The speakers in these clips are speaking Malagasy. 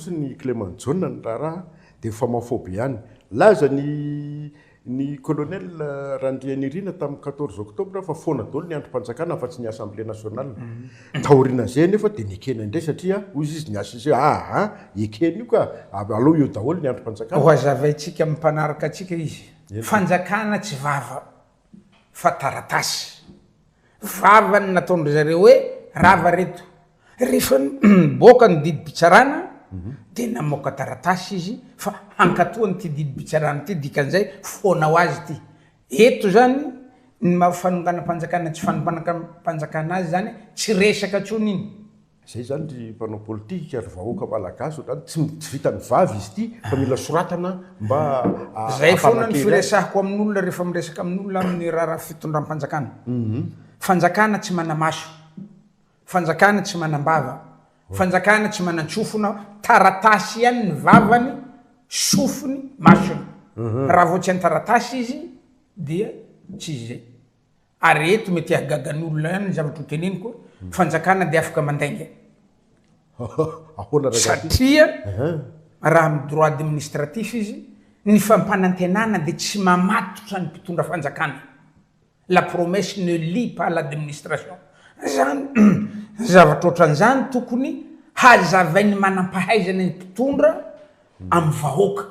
fotsiny i Clément Jaona ny raharaha dia mifamahofaho be ihany. Nilaza ny ny colonel Randrianirina tamin'ny 14 octobre fa foana daholo ny andrim-panjakana afa-tsy ny Assemblée nationale. Taorian'izay anefa dia nekena indray satria hoy izy ny HCC aa ekena io ka, aleo eo daholo ny andrim-panjakana. Ho hazavaintsika amin'ny mpanaraka antsika izy. Fanjakana tsy vava fa taratasy. Vava ny nataon-dry zareo hoe rava reto. Rehefa niboaka ny didim-pitsarana dia namoaka taratasy izy fa hankatoa an'ity didim-pitsarana ity, dikan'izay foana ho azy ity. Eto izany ny maha fanonganam-panjakana tsy fanonganam-panjakana azy izany tsy resaka intsony iny. Zay zany ry mpanao politika, ry vahoaka malagasy otrany tsy tsy vitan'ny vava izy ity fa mila soratana mba Zay foana ny firesahako amin'olona rehefa miresaka amin'olona amin'ny raharaha fitondram-panjakana. Fanjakana tsy mana-maso, fanjakana tsy manam-bava, fanjakana tsy manan-tsofina, taratasy ihany ny vavany, sofiny, masony. Raha vao tsy an-taratasy izy dia tsy izy zay. Ary eto mety hahagaga ny olona ihany ny zavatra ho teneniko, fanjakana dia afaka mandainga. Ahoana rangahy ty? Satria raha amin'ny droit administratif izy, ny fampanantenana dia tsy mamatotra ny mpitondra fanjakana. La promesse ne lie pas l'administration. Zany zavatra ohatran'izany tokony hazavain'ny manam-pahaizana ny mpitondra amin'ny vahoaka.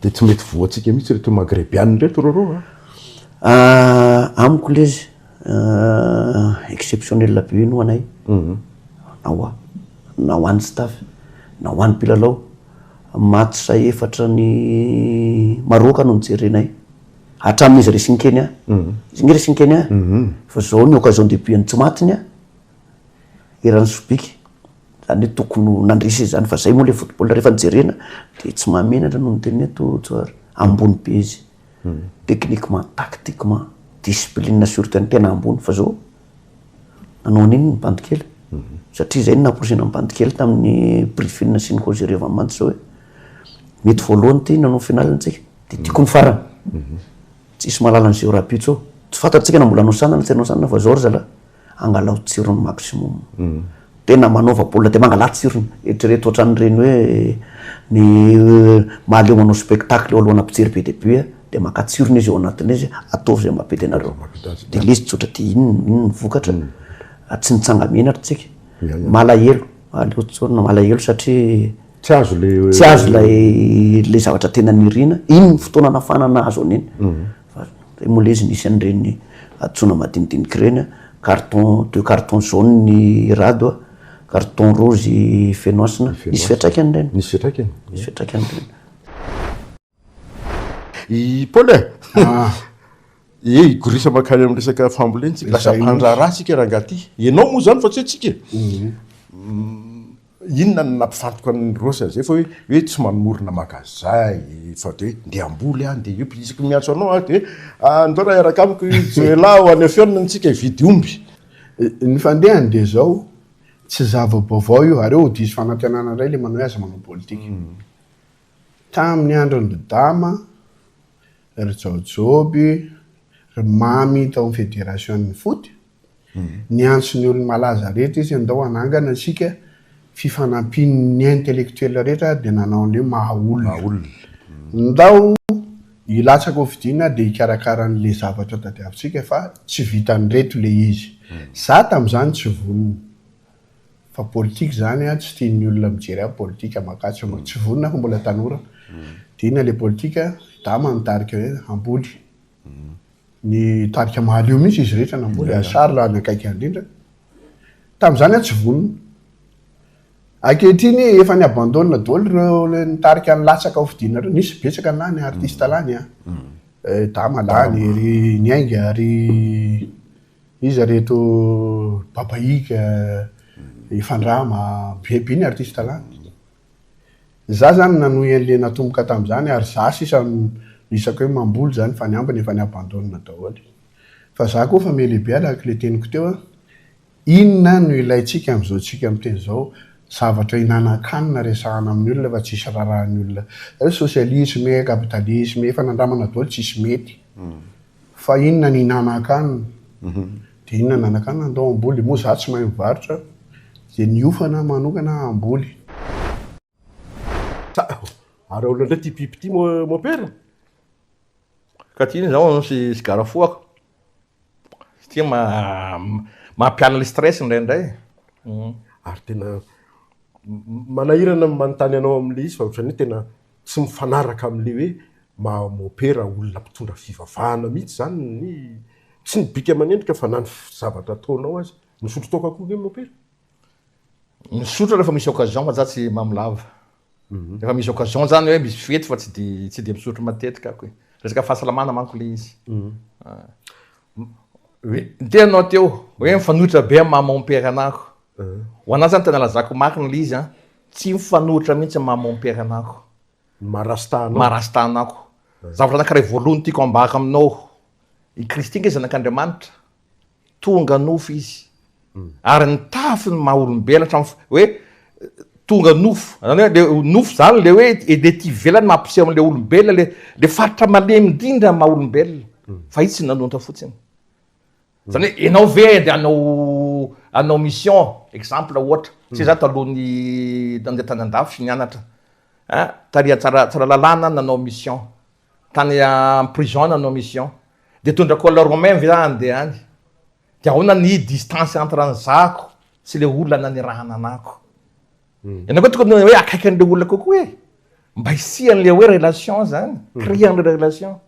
Dia tsy mety voantsika mihitsy ireto Maghrebiana ireto rôrô a! Amiko le izy exceptionnel be iny ho anay, na ho ahy, na ho an'ny staff, na ho an'ny mpilalao. Match efatra ny Maroc no nojerenay, hatramin'izy resin'i Kenya, izy nge resin'i Kenya fa zao ny occasion de but an'i Tsimatiny a, eran'ny sobiky. Zany hoe tokony ho nandresy izy zany fa zay moa le football rehefa nojerena de tsy mahamenatra no miteny eto Johary, ambony be izy techniquement, tactiquement, discipline sur terrain tena ambony fa zao nanao an'iny ny bandy kely satria zay no namporisihina ny bandy kely tamin'ny briefing sy ny causerie avy mantsy zao hoe mety voalohany ity nanao finale tsika de tiako ny farany tsisy mahalala an'izay eo rahampitso eo tsy fantatsika na mbola hanao sanana tsy hanao sanana fa zao ry zalahy Angalao tsirony maximum. Tena manaova baolina dia mangalà tsirony. Eritrereto ohatran'ireny hoe ny mahaleo manao spectacle eo alohana mpijery be dia be dia maka tsirony izy eo anatin'ilay izy, ataovy izay mampety anareo. Dia ilay izy tsotra dia iny iny ny vokatra, tsy nitsanga-menatra tsika. Malahelo, aleo tsorina malahelo satria Tsy azo ilay tsy azo ilay ilay zavatra tena nirina, iny ny fotoana nahafahana nahazo an'iny. Fa zay moa le izy nisy an'ireny hadisoana madinidinika ireny an, carton, deux cartons jaune ny Rado an, carton rouge i Fenohasina, nisy fiantraikany ireny. Nisy fiantraikany. Nisy fiantraikany ireny. I Paul e! Ie, higorisa mankany amin'ny resaka fambolena tsika, lasa mpandraharaha tsika rangahy ty. Ianao moa zany fa tsy hoe tsika e. Inona no nampifantoka an'i Rossy an'izay fa hoe hoe tsy manomorona magazay fa dia hoe ndeha hamboly aho, ndeha hiompy, isaky ny miantso anao aho dia hoe andao raha hiaraka amiko i Joela ho any Fiona tsika hividy omby. Ny fandehany dia izao, tsy zava-baovao io ary eo diso fanantenana indray ilay manao hoe aza manao politika. Tamin'ny andron'i Dama, ry Jaojoby, ry Mamy tao amin'ny federasion'ny foot, Niantso ny olo-malaza rehetra izy andao hanangana isika fifanampian'ny intellectuel rehetra dia nanao an'ilay hoe maha olona. Ndao hilatsaka ho fidiana dia hikarakara an'ilay zavatra tadiavintsika fa tsy vitan'ireto ilay izy. Za tamin'izany tsy vonona fa politika izany an, tsy tian'ny olona mijery ahy politika makatsy tsy vonona aho fa mbola tanora. Dia inona ilay politika? Dama nitarika hoe hamboly. Ny tarika Mahaleo mihitsy izy rehetra namboly, ary Charles ny akaiky indrindra. Tamin'izany aho tsy vonona. Ankehitriny efa ni-abandonne daholo ireo ilay nitarika nilatsaka ho fidiana ireo. Nisy betsaka ny lany, artiste lany an. Dama lany, ry Niainga, ry iza reto Babaïka, i Fandrama, be be ny artiste lany. Za zany nanohy anle natomboka tamzany ary za sisa no isako hoe mamboly zany fa ny ambiny efa ni abandonne daholo. Fa za koa efa mihalehibe araka le teniko teo a, inona no ilaintsika amzao tsika miteny zao, zavatra hinanan-kanina resahana amin'ny olona fa tsisy rarahan'ny olona hoe socialisme e, capitalisme e, efa nandramana daholo tsisy mety. Fa inona ny hinanan-kanina? Dia inona hinanan-kanina? Andao hamboly, moa za tsy mahay mivarotra. Dia niofana manokana hamboly. Sa ary ahoana indray ity pipy ity mon père? Ka ty zao sy sigara fohako. Ty mampiala le stress indraindray. Ary tena manahirana ny manontany anao amin'ilay izy fa ohatran'ny hoe tena tsy mifanaraka amin'ilay hoe maha mopera olona mpitondra fivavahana mihitsy izany ny tsy ny bika aman'endrika fa na ny zavatra ataonao aza. Misotro toaka koa ve mopera? Misotro rehefa misy occasion fa za tsy mamo lava. Rehefa misy occasion zany hoe misy fety fa tsy de tsy de misotro matetika ako e. Resaka fahasalamana manko le izy. Hoe niteny anao teo hoe mifanohitra be amin'ny maha mon père anako. Ho anah zany tena lazako marina le izy an, tsy mifanohitra mihitsy amin'ny maha mon père anako. Ny maha rasta anao. Maha rasta anako. Zavatra anankiray voalohany tiako ambara aminao, i Kristy nge zanak'Andriamanitra. Tonga nofo izy ary nitafy ny maha olombelona hatramin'ny hoe tonga nofo, zany hoe le nofo zany le hoe le ety ivelany mampiseho an'le olombelona le le faritra malemy indrindra maha olombelona fa izy tsy nanonta fotsiny. Zany hoe ianao ve andeha hanao hanao mission exemple ohatra, satria za talohan'ny nandeha tany andafy nianatra an, tary Tsaralalàna nanao mission, Tany am prison nanao mission. De hitondra col romain ve za handeha any? De ahoana ny distance entre ny zahako sy le olona nanirahana anako? Ianao koa tokony hoe akaiky an'le olona kokoa e! Mba hisian'le hoe relation zany, créer an'le relation.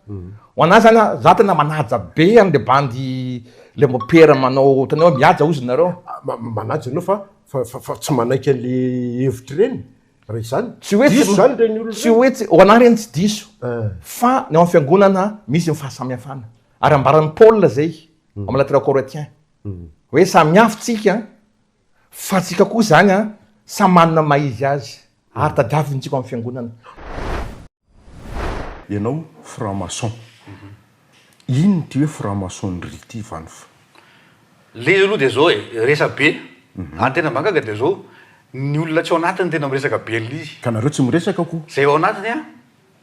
Ho anah zany an, za tena manaja be an'le bandy le mopera manao ohatran'ny hoe mihaja hozy nareo. Manaja ianao fa fa fa tsy manaiky an'le hevitra ireny. Raha izany, Tsy hoe diso izany ireny olona Tsy hoe tsy, ho anah ireny tsy diso, fa ny ao amin'ny fiangonana misy ny fahasamihafana. Ary ambaran'i Paul izay ao amin'ny lettre aux Corinthiens, hoe samy hafa tsika, fa tsika koa izany an, samy manana ny maha izy azy, ary tadiavintsika ao amin'ny fiangonana. Ianao franc maçon. Inona ity hoe franc maçonnerie ity Vanf? Le izy aloha dia zao e, resa-be, ary tena mahagaga dia zao, ny olona tsy ao anatiny tena miresaka be an'ilay izy. Ka nareo tsy miresaka ko? Zay ao anatiny an,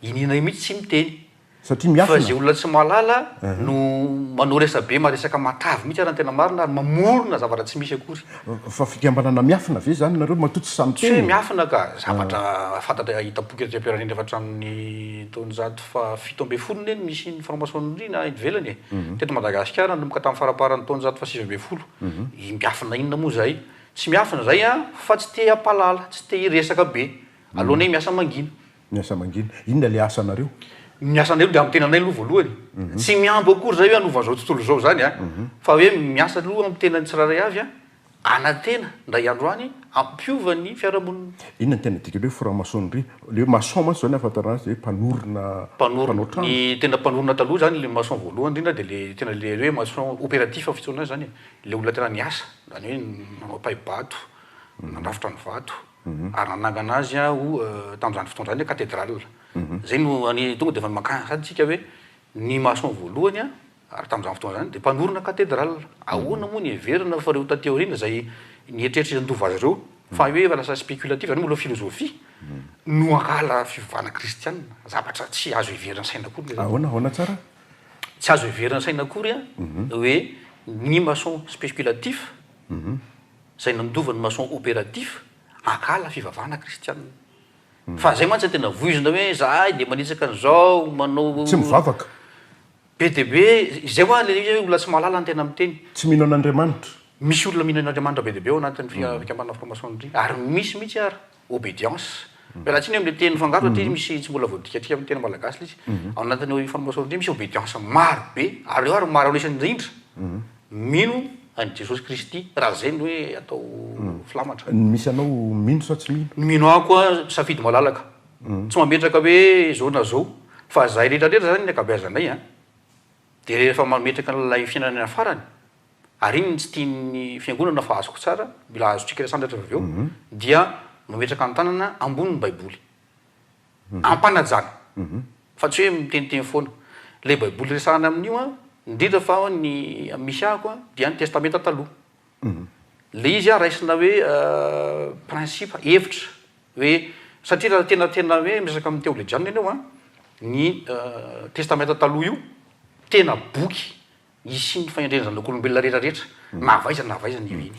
iniana mihitsy tsy miteny. Satria miafina. Fa izay olona tsy mahalala no manao resabe maresaka matavy mihitsy ary ny tena marina ary mamorona zavatra tsy misy akory. Fa fikambanana miafina ve izany nareo matoa tsy sahy Tsy hoe miteny e? miafina ka, zavatra fantatra hitam-poko ety am-pirenena efa hatramin'ny taonjato faha 17 anie no nisy ny franc-maçonnerie na eto ivelany e. Teto Madagasikara nanomboka tamin'ny faramparan'ny taonjato faha 19. Miafina inona moa izay? Tsy miafina izay an, fa tsy te hampahalala, tsy te hiresaka be. Aleonay miasa mangina. Miasa mangina. Inona ilay asanareo? Ny asanay aloha dia amin'ny tenanay aloha voalohany. Tsy mihambo akory izay hoe hanova izao tontolo izao izany an, fa hoe miasa aloha amin'ny tenan'ny tsirairay avy an, hanantena indray andro any hampiova ny fiarahamonina. Inona no tena dikan'ny hoe franc-maçonnerie? Ilay hoe maçon mantsy izao ny ahafantarana azy dia hoe mpanorina, mpanao trano. Ny tena mpanorina taloha izany, ilay maçon voalohany indrindra dia ilay tena ilay hoe maçon opératif fiantsoana azy izany e, ilay olona tena niasa, izany hoe nanao pai-bato, nandrafitra ny vato. ary nanangana azy ho tamin'izany fotoana izany hoe cathédrale. Izay no any tonga dia efa makà sady tsika hoe ny maçon voalohany ary tamin'izany fotoana izany dia mpanorina cathédrale. Ahoana moa ny heverina fa ireo taty aoriana izay nieritreritra handova azy ireo fa hoe efa lasa spéculatif izany mbola philosophie no hankahala fivavahana kristiana. Zavatra tsy azo heverina saina akory ilay zavatra. Ahoana ahoana tsara? Tsy azo heverina saina akory hoe ny maçon spéculatif izay nandova ny maçon opératif hankahala fivavahana kristianina. Fa zay mantsy no tena voizina hoe zahay dia manitsaka an'izao, manao. Tsy mivavaka. Be dia be, izay hoa le izy hoe olona tsy mahalala no tena miteny. Tsy mino an'Andriamanitra. Misy olona mino an'Andriamanitra be dia be ao anatin'ny fikambanana franc-maçonnerie ary misy mihitsy ary obedience. Miala tsiny amin'ilay teny fangaro satria misy tsy mbola voadika aty amin'ny teny malagasy ilay izy. Ao anatin'ny franc-maçonnerie misy obedience maro be ary eo ary maro an'isa indrindra mino an'i Jesosy Kristy raha izay no hoe atao filamatra. Ny misy anao mino sa tsy mino? Ny mino ahy koa safidy malalaka. Tsy mametraka hoe izao na izao fa izahay rehetra rehetra izany ny ankabeazanay an, dia rehefa mametraka an'ilay fiainana any farany ary iny no tsy tian'ny fiangonana fa azoko tsara, mila azontsika resandratra avy eo, dia mametraka ny tanana ambonin'ny baiboly. Ampanajana. Fa tsy hoe miteniteny foana. Ilay baiboly resahana amin'io an, indrindra fa ny misy ahako an, dia ny testamenta taloha. Ilay izy an raisina hoe principe, hevitra, hoe satria raha tena tena hoe miresaka amin'ny teolojianina ianao an, ny testamenta taloha io tena boky Hisian'ny fahendren'ny zanak'olombelona rehetra rehetra, na avy aiza na avy aiza ny iviny.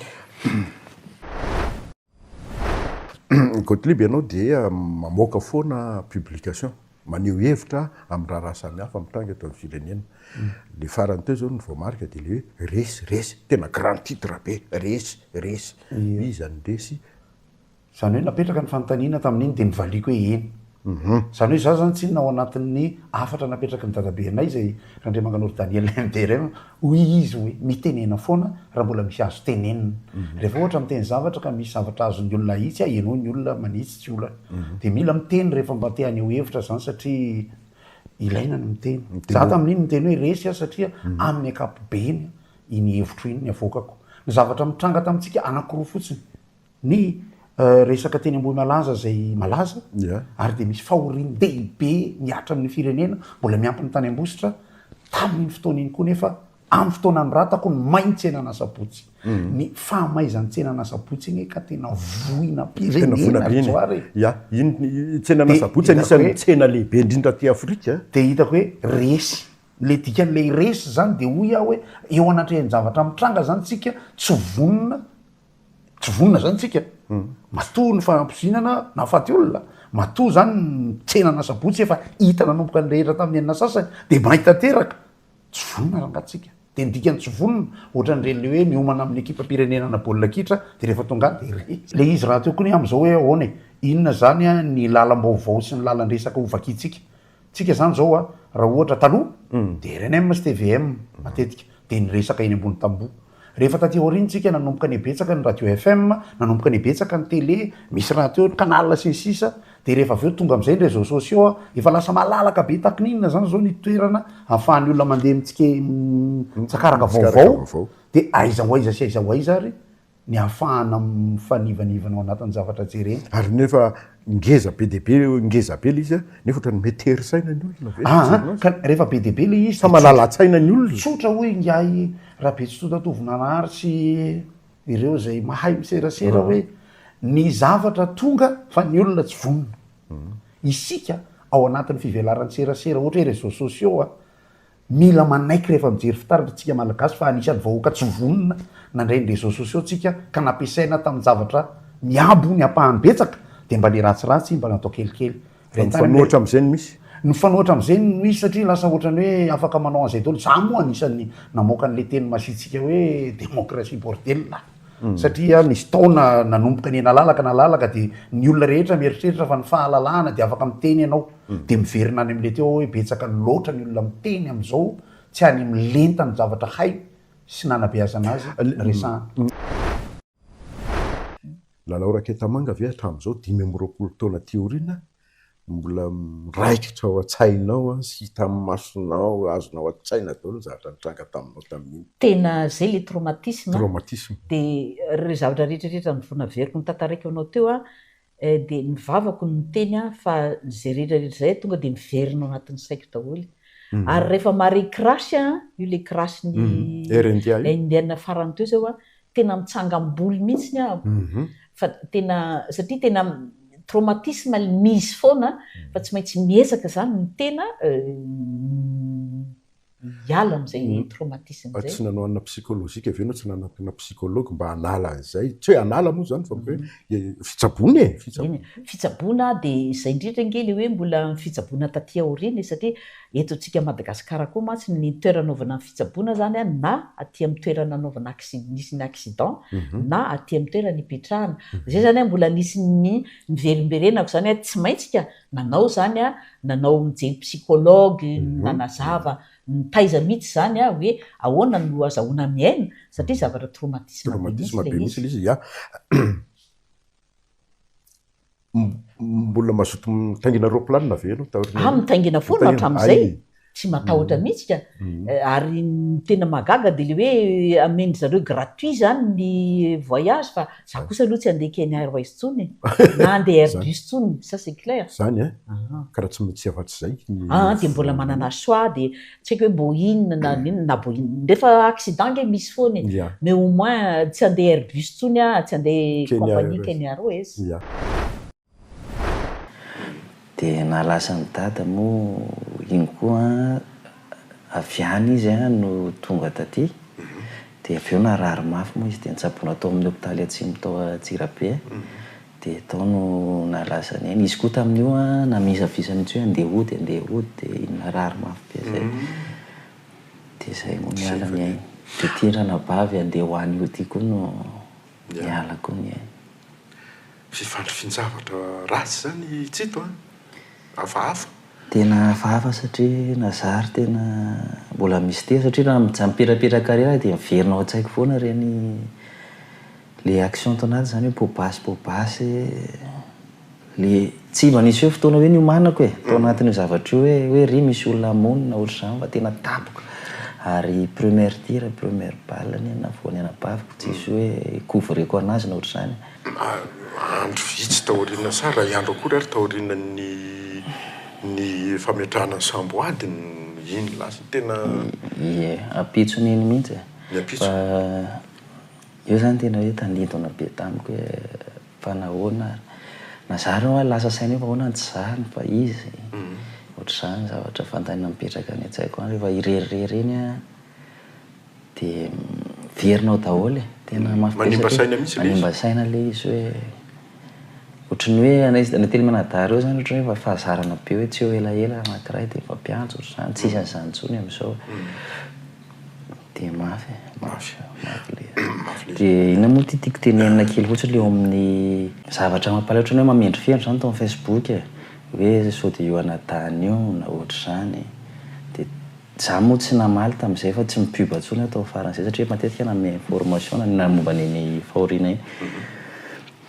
Gothlieb ianao dia mamoaka foana publication, maneho hevitra amin'ny raharaha samihafa mitranga eto amin'ny firenena. Le farany teo zao no voamarika dia le hoe resy, resy, tena grand titre be, resy, resy. Iza no resy? Izany hoe napetraka ny fanontaniana tamin'iny dia novaliako hoe eny. Izany hoe izaho izany tsinona ao anatin'ny hafatra napetraky ny dadabenay izay Randriamanganoro Daniel MDRM, hoy izy hoe mitenena foana raha mbola misy azo tenenina. Rehefa ohatra miteny zavatra ka misy zavatra azon'ny olona ahitsy, henoy ny olona manitsy tsy olana. Dia mila miteny rehefa mba te haneho hevitra izany satria ilaina ny miteny. Izaho tamin'iny niteny hoe resy aho satria amin'ny ankapobeny iny hevitro iny ny avoakako. Ny zavatra mitranga tamintsika anankiroa fotsiny. Ny resaka teny Ambohimalaza izay malaza ary dia misy fahorian-dehibe mihatra amin'ny firenena, mbola miampy ny tany Ambositra, tamin'iny fotoana iny koa nefa amin'ny fotoana anoratako ny may ny tsenan'Asabotsy. Ny fahamaizan'ny tsenan'Asabotsy anie ka tena voinam-pirenena ry Johary e! Ya, iny tsenan'Asabotsy anisan'ny tsena lehibe indrindra aty Afrika. Dia hitako hoe resy. Ilay dikan'ilay resy izany dia hoy aho hoe eo anatrehan-javatra mitranga izany tsika tsy vonona Tsy vonona zany tsika. Matoa ny fahampoizinana nahafaty olona, matoa zany ny tsenan'asabotsy efa hita nanomboka ny rehetra tamin'ny enina sasany dia may tanteraka. Tsy vonona rangaha tsika. Dia ny dikan'ny tsy vonona, ohatran'ireny le hoe miomana amin'ny ekipam-pirenenana baolina kitra dia rehefa tonga any dia resy. Le izy rahateo koa anie amin'izao hoe ahoana e? Inona zany ny lalam-baovao sy ny lalan-dresaka ho vakintsika? Tsika zany zao a, raha ohatra taloha dia rnm sy tvm matetika dia ny resaka eny ambony tamboho. Rehefa taty aoriana tsika nanomboka nihabetsaka ny radio FM, nanomboka nihabetsaka ny télé, misy rahateo ny canal sy ny sisa dia rehefa avy eo tonga amin'izay ny réseaux sociaux a, efa lasa malalaka be tahaky ny inona zany zao ny toerana ahafahan'ny olona mandeha mitsike mitsakaraka vaovao dia aiza ho aiza sy aiza ho aiza ary ny ahafahana mifanivanivana ao anatin'ny zavatra jerena. Ary nefa ngeza be dia be, ngeza be ilay izy an, nefa ohatran'ny mety tery saina ny olona ve? Aa, ka rehefa be dia be ilay izy Fa malala-tsaina ny olona. Tsotra hoy ingahy Rabetsotota Tovonanahary sy ireo izay mahay miserasera hoe ny zavatra tonga fa ny olona tsy vonona. Isika ao anatin'ny fivelaran-tserasera ohatra hoe réseaux sociaux an, Mila manaiky rehefa mijery fitaratra tsika Malagasy fa anisan'ny vahoaka tsy vonona nandray ny réseaux sociaux tsika ka nampiasaina tamin'ny zavatra miabo ny ampahany betsaka dia mba le ratsiratsy mba natao kelikely. Fa mifanohitra amin'izay no misy. Mifanohitra amin'izay no misy satria lasa ohatran'ny hoe afaka manao an'izay daholo. Za moa anisan'ny namoaka an'le teny masiantsika hoe démocratie bordel satria nisy taona nanomboka niha-nalalaka nalalaka dia ny olona rehetra mieritreritra fa ny fahalalahana dia afaka miteny ianao. Dia miverina any amin'ilay teo aho hoe betsaka loatra ny olona miteny amin'izao tsy any amin'ny lentan'ny zavatra hay sy nanabeazana azy ny resahana. Lalao Raketamanga ve hatramin'izao 25 taona aty aoriana mbola miraikitra ao an-tsainao sy hita amin'ny masonao, azonao an-tsaina daholo ny zavatra nitranga taminao tamin'iny? Tena zay le traumatisme. Traumatisme. Dia ireo zavatra rehetra rehetra novonaveriko notantaraiko anao teo an, Eh dia ny vavako no miteny an fa izay rehetra rehetra izay tonga dia miverina ao anatin'ny saiko daholo. Ary rehefa mahare crash an, io ilay crash ny Air India io. Air Indian farany teo izao an, tena mitsangam-bolo mihitsy aho fa tena satria tena traumatisme misy foana fa tsy maintsy miezaka izany ny tena hiala amin'izay traumatisme izay. Tsy nanao anona psychologique ve ianao, tsy nanatona psychologue mba hanala an'izay? Tsy hoe hanala moa izany fa hoe fitsaboana e, fitsaboana. Eny e, fitsaboana dia izay indrindra ange ilay hoe mbola ny fitsaboana taty aoriana e, satria eto antsika Madagasikara koa mantsy ny toerana anaovana ny fitsaboana izany an, na aty amin'ny toerana anaovana acci-, nisy ny accident na aty amin'ny toerana ipetrahana. Izay izany an mbola nisy ny niverimberenako izany an, tsy maintsy ka Nanao izany aho, nanao mijery psychologue, nanazava, nitaiza mihitsy izany aho hoe ahoana no azahoana miaina satria zavatra traumatisme be mihitsy Traumatisme ilay be mihitsy izy. ilay izy, ya. Mbola mazoto mitaingina roplanina ve ianao taorian'io? Ah, mitaingina foana Mitaingina, hatramin'izay. hay. Tsy matahotra mihitsy ka. Ary ny tena mahagaga dia ilay hoe amen-dry zareo gratuit izany ny voyage fa za kosa aloha tsy handeha Kenya Airways intsony e! Na handeha Airbus intsony, ça c'est clair. Izany an! Ka raha tsy misy afa-tsy izay ny. Aa dia mbola manana choix dia tsy haiko hoe Boeing na inona na Boeing, rehefa accident ange misy foana e! Mais au moins tsy handeha Airbus intsony aho, tsy handeha compagnie Kenya Airways. Dia nahalasa an'i Dada moa iny koa avy any izy no tonga taty, dia avy eo narary mafy moa izy dia nitsaboina tao amin'ny hopitaly Atsimo tao Antsirabe. Dia tao no nahalaza ny ainy. Izy koa tamin'io namisavisa mihitsy hoe andeha hody, andeha hody, dia iny narary mafy be izay. Dia izay moa niala ny ainy. Dia ity ranabavy andeha ho any io ity koa no niala koa ny ainy. Fifandrifian-javatra ratsy izany Tsito an! Hafahafa. Tena hafahafa satria Nazary tena mbola mystère satria raha mipirapiraka irery aho dia miverina ao an-tsaiko foana ireny le action tao anaty izany hoe poa-basy poa-basy le tsy mba nisy hoe fotoana hoe niomanako e tao anatin'io zavatra io hoe hoe ry misy olona hamono na ohatr'izany fa tena tampoka ary première tir première balle anie navoan'ny anabaviko tsisy hoe hi-couvrer-ko anazy na ohatr'izany. Andro vitsy taoriana sa iray andro akory ary taorian'ny ny fametrahana ny samboady iny lasa tena. Ie, ampitson'iny mihitsy e. Ny ampitso. Fa eo zany tena hoe tandindona be tamiko hoe fa nahoana ary. Na za ary hoa lasa saina hoe fa ahoana no tsy zany fa izy. Ohatr'izany zavatra fanontaniana mipetraka any an-tsaiko any rehefa irery irery iny aho. Dia miverina ao daholo e! Tena mafy be Manimba satria saina mihitsy ilay izy. manimba saina ilay izy hoe ohatran'ny hoe any any telo mianadahy ireo izany ohatran'ny hoe efa fahazarana be hoe tsy eo elaela anankiray dia mifampiantso ohatr'izany, tsisy an'izany intsony amin'izao. Dia mafy e, mafy, mafy ilay izy. Mafy ilay izy. Dia inona moa ity tiako tenenina kely fotsiny ilay eo amin'ny zavatra mampalahelo ohatran'ny hoe mamendrofendro izany tao amin'ny Facebook e, hoe sao dia io anadahiny io na ohatr'izany. Dia Za moa tsy namaly tamin'izay fa tsy mi-pub intsony aho tao faran'izay satria matetika nanome information na momba an'iny fahoriana iny.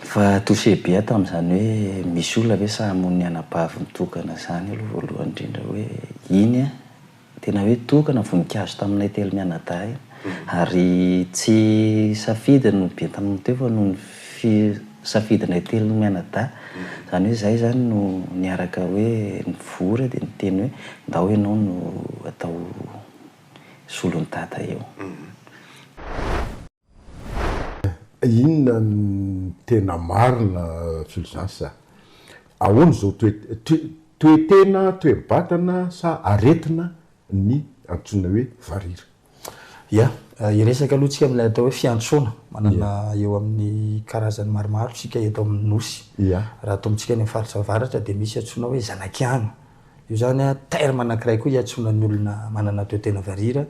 Fa touché be aho tamin'izany hoe misy olona ve sahy hamono ny anabaviny tokana izany aloha voalohany indrindra hoe iny an, tena hoe tokana voninkazo taminay telo mianadahy iny ary tsy safidy no be tamin'ny teo fa noho ny fi- safidinay telo mianadahy, izany hoe izahay izany no niaraka hoe nivory dia niteny hoe ndao ianao no atao solon'i dada eo. Inona no tena marina Fulgence a? Ahoana izao toe toe-tena, toe-batana sa aretina ny antsoina hoe varira? Ya, hiresaka aloha tsika amin'ilay atao hoe fiantsoana. Manana eo amin'ny karazany maromaro tsika eto amin'ny Nosy. Raha ato amintsika any amin'ny faritra avaratra dia misy antsoina hoe zanakiagna. Io izany terme anankiray koa iantsoana ny olona manana toe-tena varira.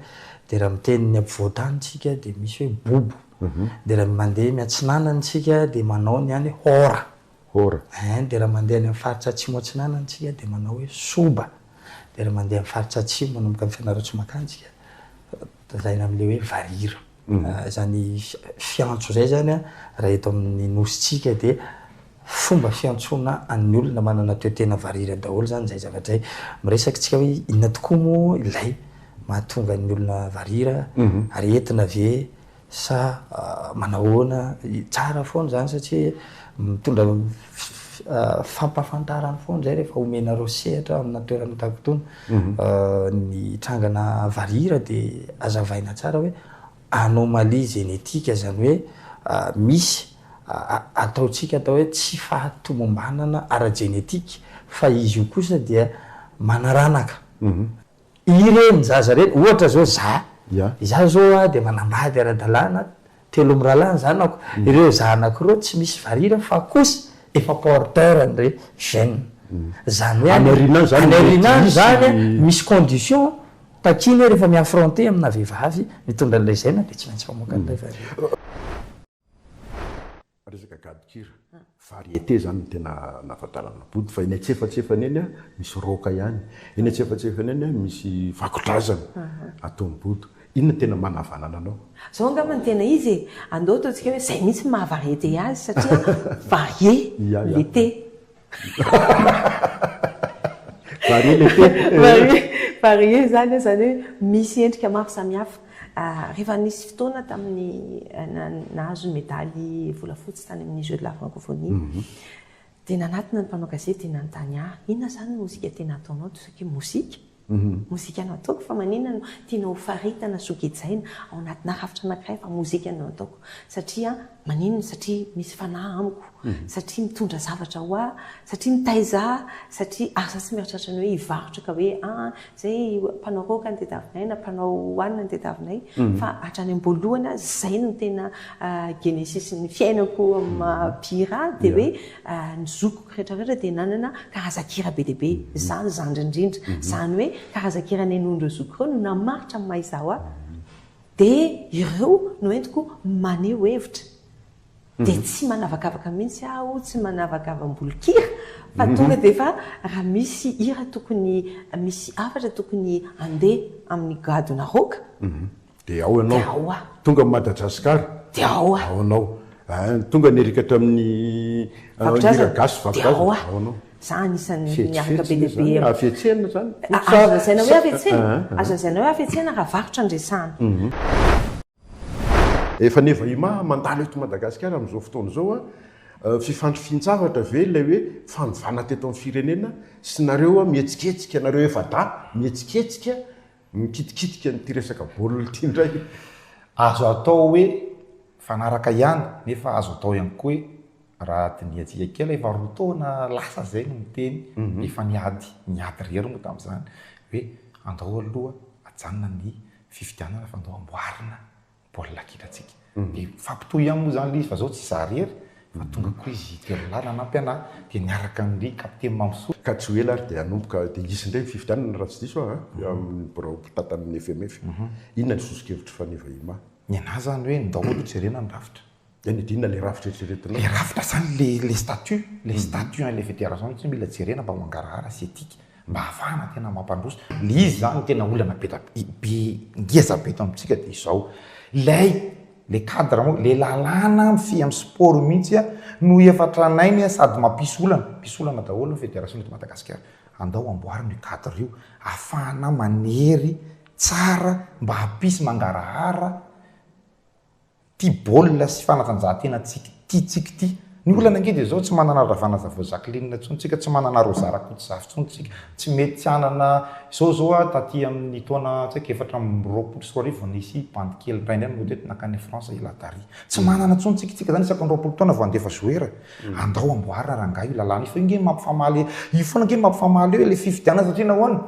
Dia raha miteny ny ampovoan-tany tsika dia misy hoe bobo. Dia raha mandeha miatsinanana tsika dia manao ny any hora. Hora. Ein, dia raha mandeha any amin'ny faritra atsimo atsinanana isika dia manao hoe soba. Dia raha mandeha amin'ny faritra atsimo manomboka amin'ny Fianarantsoa mankany isika, lazaina amin'ilay hoe varira. Izany fiantso izay izany an, raha eto amin'ny nosintsika dia fomba fiantsoana an'ny olona manana toe-tena varira daholo izany izay zavatra izay. Miresaka isika hoe inona tokoa moa ilay mahatonga ny olona varira, aretina ve? Sa manahoana? Tsara foana izany satria mitondra fampahafantarana foana izay rehefa omenareo sehatra amina toerana tahaka itony. Ny trangana varira dia azavaina tsara hoe anomalie génétique izany hoe misy ataontsika atao hoe tsy fahatomombanana ara-jenetika fa izy io kosa dia manaranaka. Ireny zaza ireny, ohatra zao za, izaho zao a dia manambady ara-dalàna, telo mirahalahy ny zanako, ireo zanako ireo tsy misy varira fa kosa efa porteur an'ireny gène. Zany hoe Any aoriana any zany any aoriana any mety zany hisy misy condition takiany hoe rehefa mi-affronter amina vehivavy mitondra an'ilay gène dia tsy maintsy mamoaka an'ilay varira. Resaka gadon-kira, variété zany no tena nahafantarana Body fa eny antsefatsefany eny misy rock ihany, eny antsefatsefany eny misy vakodrazana ataon'i Bodo. Inona no tena manavanana anao? Zao angamba no tena izy e! Andao ataontsika hoe zay mihitsy no maha variété azy satria varié le thé. Varié le thé. Varié, varié zany an, zany hoe misy endrika maro samihafa. Rehefa nisy fotoana tamin'ny nahazo ny medaly volafotsy tany amin'ny Jeux de la francophonie, dia nanatona ny mpanao gazety dia nanontany ahy, inona izany ny mozika tena ataonao? Dia hoe mozika? Mozika no ataoko fa maninona no tianao ho faritana sy ho gejaina ao anatina rafitra anankiray fa mozika no ataoko satria Maninona? Satria misy fanahy amiko, satria mitondra zavatra ho ahy, satria mitaiza ahy, satria ary za tsy mieritreritra ny hoe hivarotra ka hoe an, zay mpanao rock no tediavinay na mpanao anona no tediavinay fa hatrany am-boalohany aho zay no tena genesis-n'ny fiainako amin'ny maha mpihira ahy dia hoe ny zokiko rehetra rehetra dia nanana karazan-kira be dia be, izaho no zandry indrindra, izany hoe karazan-kira nenoin'ireo zokiko ireo no namaritra ny maha izaho ahy. Dia ireo no entiko maneho hevitra. Dia tsy manavakavaka mihitsy aho, tsy manavakavam-bolon-kira, fa tonga dia efa raha misy hira tokony, misy hafatra tokony handeha amin'ny gadona rock, Dia ao ianao. dia ao aho. Tonga amin'i Madagasikara. Dia ao aho. Ao ianao. Tonga ny erika hatramin'ny hira gasy Dia ao vakodrazana. aho. Ao ianao. Za anisan'ny miaraka be dia be. Hafetsena zany? Azo lazaina hoe hafetsena? Azo lazaina hoe hafetsena raha varotra no resahana. Efa Nevaima mandalo eto Madagasikara amin'izao fotoana izao a, fifandrifian-javatra ve ilay hoe fanovana teto amin'ny firenena sy nareo mihetsiketsika, nareo efa-dahy mihetsiketsika mikitikitika an'ity resaka baolina ity indray? Azo atao hoe mifanaraka ihany nefa azo atao ihany koa hoe Raha dinihantsika kely, efa roa taona lasa izay no niteny, efa niady, niady irery moa tamin'izany, hoe andao aloha ajanona ny fifidianana fa andao amboarina ny baolina kitra antsika. Dia mifampitohy ihany moa izany ilay izy fa izao tsy izaho irery fa tonga koa izy telolahy nanampy anà, dia niaraka amin'i Kapiteny Mampisoa. Ka tsy ho ela ary dia hanomboka, dia hisy indray ny fifidianana raha tsy diso aho an, amin'ny birao mpitantan'ny FMF. Inona ny soso-kevitr'i Faneva Ima? Ny anà izany hoe ndao aloha jerena ny rafitra. Dia ny inona ilay rafitra eritreretinao? Ilay rafitra izany, ilay ilay statut, ilay statut an'ilay fédération mihitsy mila jerena mba ho mangarahara sy éthique, mba hahafahana tena mampandroso. Ilay izy izany no tena olana be da be, ngeza be eto amintsika dia izao, ilay ilay cadre moa, ilay lalàna mifehy amin'ny sport mihitsy no efa tranainy sady mampisy olana, mampisy olana daholo ny fédération eto Madagasikara. Andao amboarina io cadre io, ahafahana manery tsara mba hampisy mangarahara, Ty baolina sy fanatanjahantena tsika ty tsika ty. Ny olana ange dia zao, tsy manana Ravanazavao Jacqueline intsony tsika, tsy manana Rosa Rakotozafy intsony tsika, tsy mety tsy hanana, zao zao a taty amin'ny taona tsy haiko 2024 vao nisy bandy kely iray indray nody eto nankany France i Ladari. Tsy manana intsony tsika, tsika zany isaky ny 20 taona vao handefa joueur. Andao amboarina rangahy io lalàna io fa io nge mampifamaly, io foana nge mampifamaly eo ilay fifidianana satria nahoana?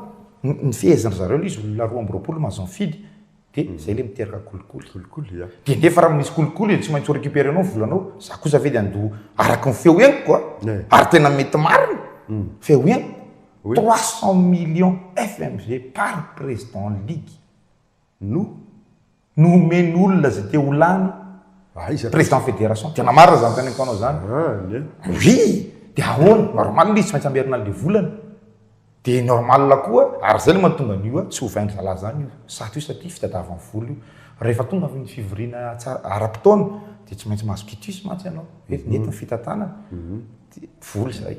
Ny fehezin-dry zareo ilay izy olona 22 mahazo mifidy. Dia zay le miteraka kolikoly. Kolikoly ya. Dia nefa raha misy kolikoly dia tsy maintsy ho récupérer-nao ny volanao. Za kosa ve dia handoa araka ny feo henoko a. Ary tena mety marina. Feo henoko. 300 millions FMG par président ligue. No. No omen'olona zay te ho lany président fédération. Tena marina zany teneniko anao zany. Oui. Dia ahoana? Normal izy tsy maintsy hamerina an'le volany. Dia normal koa, ary izay no mahatonga an'io tsy ovain-dry zalahy izany io sato io satria fitadiavany vola io. Rehefa tonga ny fivoriana tsara ara-potoana dia tsy maintsy mahazo quitus mantsy ianao, hoe nety ny fitantanana, dia vola izay.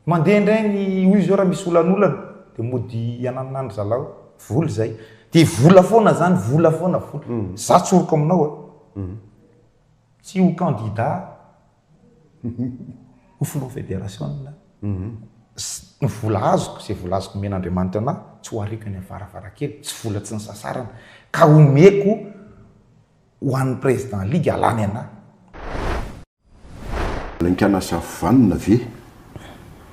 Mandeha indray ny hoy izao raha misy olanolana dia mody ananona an-dry zalahy hoe vola izay. Dia vola foana izany, vola foana, vola. Izaho tsoriko aminao a, tsy ho candidat ho filoha federasiona, ny vola azoko, izay vola azoko omen'Andriamanitra anah, tsy ho ariako eny amin'ny varavarankely, tsy vola tsy nisasarana, ka omeko ho an'ny président ligue alany anah. Lainkana Safivanona ve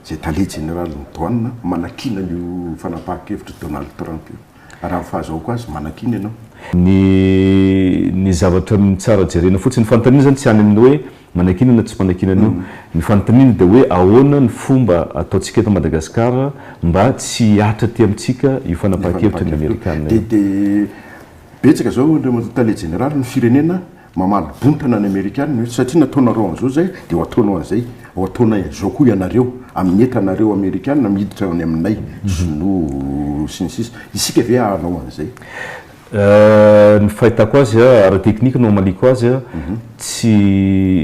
izay tale jeneralin'ny douane manakiana an'io fanapahan-kevitr'i Donald Trump io? Raha ny fahazahoako azy, manakiana ianao. Ny ny zavatra tsara jerena fotsiny, ny fanontaniana izany tsy any amin'ny hoe manakiana na tsy manakiana an'io. Ny fanontaniana dia hoe ahoana ny fomba ataontsika eto Madagasikara mba tsy hihatra aty amintsika io fanapahan-kevitry ny Amerikana io. Dia betsaka izao Andriamatoa Tale Jeneraly ny firenena Mamaly bontana ny amerikana hoe satria nataonareo an'izao izay dia ho ataonao an'izay, ho ataonay an'izao koa ianareo amin'ny entanareo amerikana miditra any aminay, sinoa sy ny sisa. Isika ve hanao an'izay? Ny fahitako azy, ara-teknika no hamaliako azy, tsy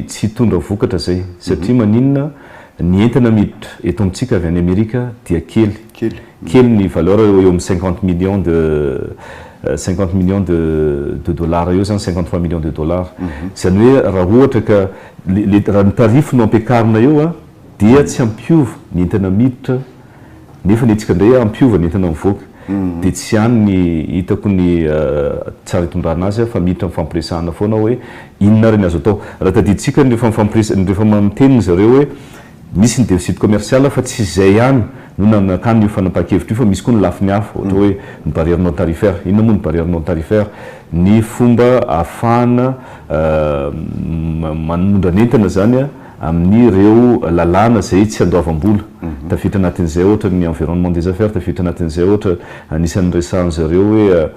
tsy hitondra vokatra izay satria maninona? Ny entana miditra eto amintsika avy any Amerika dia kely. Kely ny valeur eo amin'ny 50 millions de 50 millions de de dollars eo zany, 53 millions de dollars. Izany hoe raha ohatra ka le le raha ny tarif no ampiakarina eo an, dia tsy hampiova ny entana miditra nefa ny antsika indray hampiova ny entana mivoaka. Dia tsy any ny hitako ny tsara hitondrana azy fa miditra mifampiresahana foana hoe inona ary ny azo atao. Raha tadidintsika ny rehefa mifampiresa, ny rehefa miteny zareo hoe misy ny deficit commercial fa tsy izay ihany no nanakana io fanapahan-kevitra io fa misy koa ny lafiny hafa ohatra hoe ny barrière non tarifaire. Inona moa ny barrière non tarifaire? Ny fomba ahafahana manondrana entana izany amin'ireo lalàna izay tsy andoavam-bola. Tafiditra anatin'izay ohatra ny environnement des affaires, tafiditra anatin'izay ohatra anisan'ny resahan-dry zareo hoe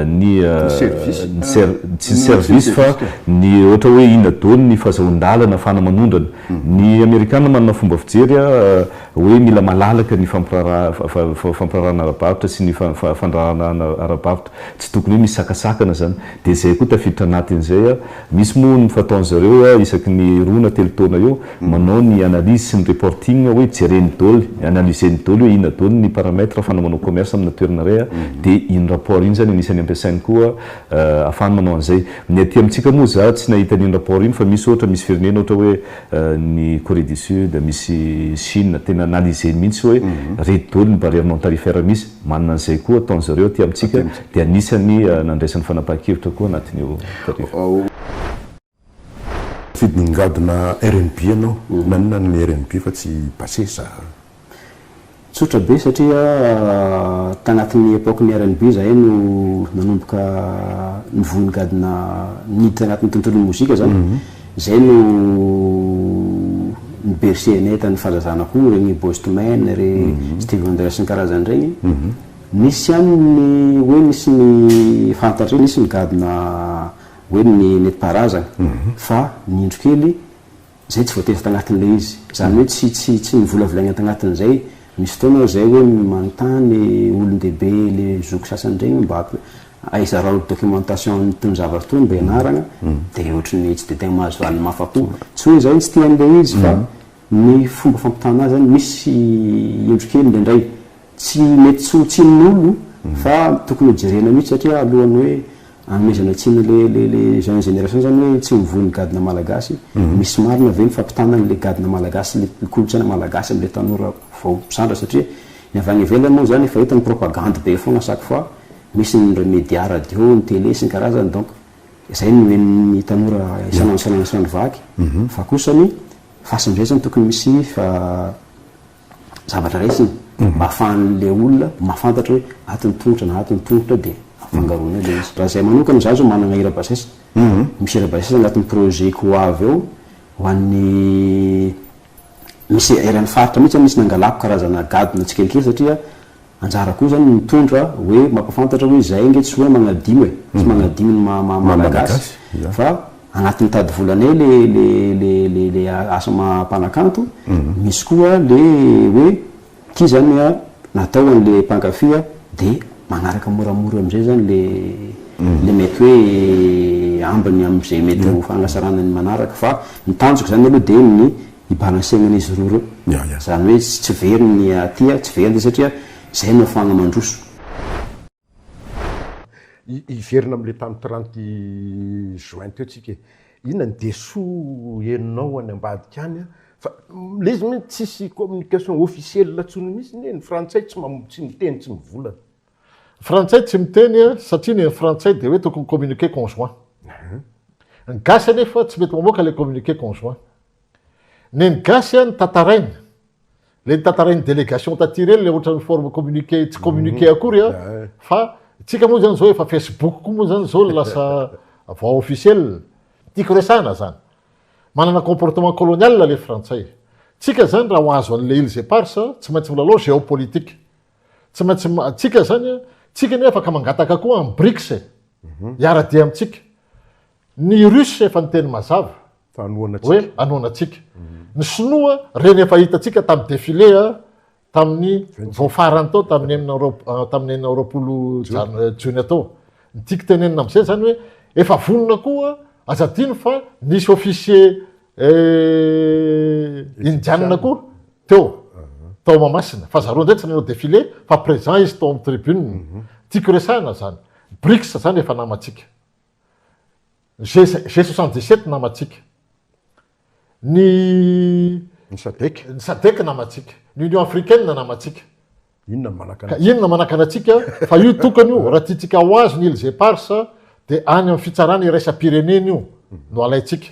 ny ny ser- tsy ny service fa ny ohatra hoe inona daholo ny fahazahoan-dalana ahafahana manondrana. Ny amerikana manana fomba fijery hoe mila malalaka ny fampiraharaha fampiraharahana ara-barotra sy ny fandraharahana ara-barotra. Tsy tokony hoe misy sakasakana izany. Dia izay koa tafiditra anatin'izay. Misy moa ny fataon-zareo isaky ny roa na telo taona eo, manao ny analyse sy ny reporting hoe jereny daholo, analyser-ny daholo hoe inona daholo ny paramètre ahafahana manao commerce amina toerana iray dia iny rapport iny izany anisan'ny ampiasainy koa ahafahany manao an'izay. Ny aty amintsika moa za tsy nahita an'iny rapport iny fa misy ohatra misy firenena ohatra hoe ny Corée du Sud, misy Chine, tena analyser-ny mihitsy hoe reto daholo ny barrière non tarifaire misy. Manana an'izay koa ataon-dry zareo aty amintsika dia anisan'ny nandraisany fanapahan-kevitra koa anatin'io tarifa. Nifidy ny ngadona rnb ianao, naninona ny rnb fa tsy basesa? Tsotra be satria tagnatin'ny époque-n'ny rnb zahay no nanomboka nivoy ny gadona niditra agnatin'ny tontolon'ny mozika zany. Zay no ni-bercer anay tany fahazazana koa, regny Boyz II Men, ry Stevie Wonder sy ny karazany regny. Nisy ihany ny hoe nisy ny fantatray nisy ny gadona hoe ny nentim-paharazana fa ny indro kely zay tsy voateza tagnatin'le izy. Zany hoe tsy tsy tsy novolavolaigna tagnatin'izay. Misy fotoana zay hoe manontany olon-dehibe le zoky sasany regny mba Aiza raha documentation an'itony zavatra itony mba ianarana dia ohatry ny tsy dia tegna mahazo valiny mahafapo. Tsy hoe izahay tsy tia an'ilay izy fa ny fomba fampitana azy zany misy indro kely indraindray tsy mety tsy ho tsinin'olo fa tokony ho jerena mihitsy satria alohan'ny hoe anomezana tsiny le le le jeune génération zany hoe tsy mivoy ny gadona malagasy, misy marina ve ny fampitana an'le gadona malagasy le kolontsaina malagasy am'le tanora vao misandratra satria ny avy any ivelany moa zany efa hita ny propagande be foagna chaque fois Misy ny media radio, ny télé sy ny karazany donc izay no henon'ny tanora isan'andro isan'andro isan'andro vaky fa kosa ny face amin'izay zany tokony misy zavatra raisina mba ahafahan'le olona mahafantatra hoe ato ny tongotra na ato ny tongotra dia afangaroana eo le izy. Raha izay manokana izaho zao manana hira basesa, misy hira basesa anatin'ny projet-ko ho avy ao ho an'ny misy eran'ny faritra mihitsy misy nangalako karazana gadona tsikelikely satria Anjara koa zany ny mitondra hoe mampafantatra hoe izay ange tsy hoe magnadino e, tsy magnadino ny maha maha malagasy fa agnatin'ny tady volanay le le le le le asa maha mpanakanto, misy koa le hoe ty zany a natao an'le mpankafy a de magnaraka moramora amizay zany le le mety hoe ambiny amizay mety ho fagnasarana ny manaraka fa ny tanjoko zany aloha de ny Hi-balancer-na an'izy roa ireo. Izany hoe tsy very ny aty, tsy very ny satria izay no ahafahana mandroso. Hiverina amin'ilay tamin'ny 30 juin teo tsika e. Inona ny dessous henonao any ambadika any fa ilay izy mihitsy tsisy communication officielle intsony mihitsy anie, ny frantsay tsy tsy miteny tsy mivolana. Ny frantsay tsy miteny satria ny frantsay dia hoe tokony communiqué conjoint. Ny gasy anefa tsy mety mamoaka ilay communiqué conjoint. Ny gasy an tantaraina, le notantarain'ny délégation taty ireny le ohatran'ny forme communiqué tsy communiqué akory an, fa tsika moa zany zao efa facebook koa moa zany zao lasa voie officielle. Tiako resahana zany, manana comportement colonial le frantsay. Tsika zany raha ho azo an'le îles éparses tsy maintsy milalao géopolitique. Tsy maintsy, tsika zany an, tsika anie afaka mangataka koa amin'ny Brics e, hiara-dia amintsika. Ny Russe efa niteny mazava hoe hanohana antsika. Ny Sinoa, ireny efa hitantsika tamin'ny défilé tamin'ny vao farany tao, tamin'ny tamin'ny 26 jona tao. Ny tiako tenenina amin'izay izany hoe efa vonona koa, aza adino fa nisy officier indianina koa teo, tao Mahamasina. Fa zareo indray tsy nanao défilé fa présent izy tao amin'ny tribune. Tiako resahina izany. Brics izany efa namantsika. G G 77 namantsika. Ny Ny Sadec. Ny Sadec namantsika. Ny Union africaine namantsika. Inona no manakana Ka inona manakana antsika fa io tokony io raha tiantsika ho azo ny îles éparses dia any amin'ny fitsarana iraisam-pirenena io no alaintsika.